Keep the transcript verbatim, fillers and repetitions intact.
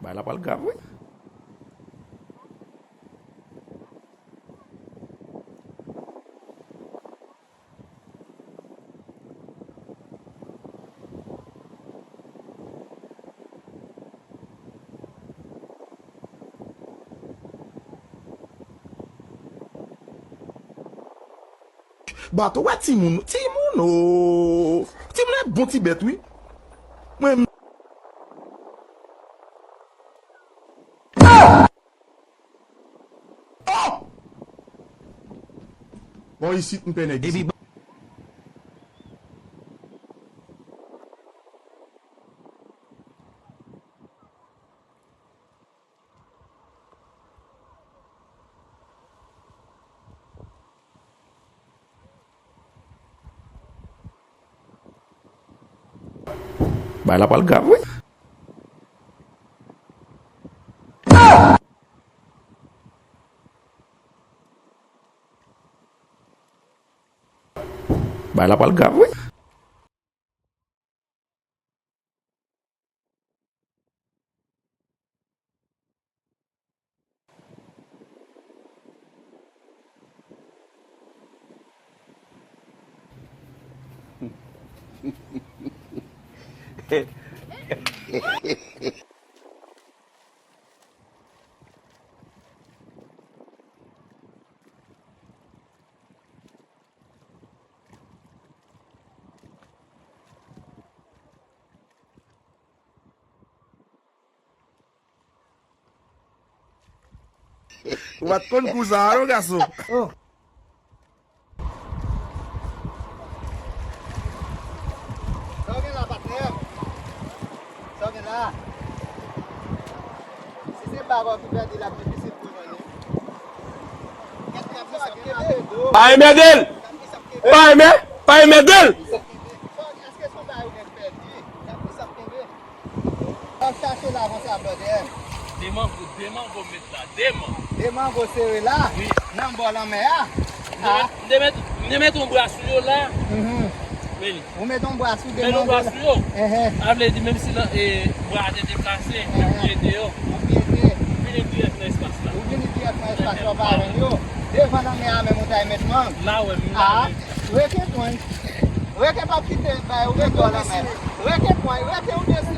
Bagay la pral grav, wi. Bato, wè timoun, timoun o. Timoun e bon ti bèt, wi. Mwen. Oh! Bon, isit, m pè nèg isit. Bagay la pral grav, wi. Bagay la pral grav, wi. Ou pa t konn kou sa a, non, gason? Oh. Sa w gen la, patnè? Sa w gen la? Si se bag ou ki pèdi la, pi difisil pou jwenn li. Pa renmen de l! Pa renmen, pa renmen de l! Èske se yon bagay ou gen pèdi? Sa ki sa k kenbe? Al chache la konsa, brother. De mango, de mango met la, de man. De mango sere la? Wi. Nan bò lanmè a? Ah. M te met, m te met yon bra sou yo la. Mhm. Men li. Ou met yon bra sou de mango la? Met yon bra sou yo. Ehe. Sa vle di, menm si nan, e, bra a te deplase, ehe, m ret deyò. Ou ret deyò. M vini dirèk nan espas la. Ou vini dirèk nan espas la, ou pa jwenn yo. Devan lanmè a menm ou t al met mang. La, wè, m la. Ah, reken pwen. Reken p ap kite bay ou ret bò lanmè. Reken pwen, reken ou desi.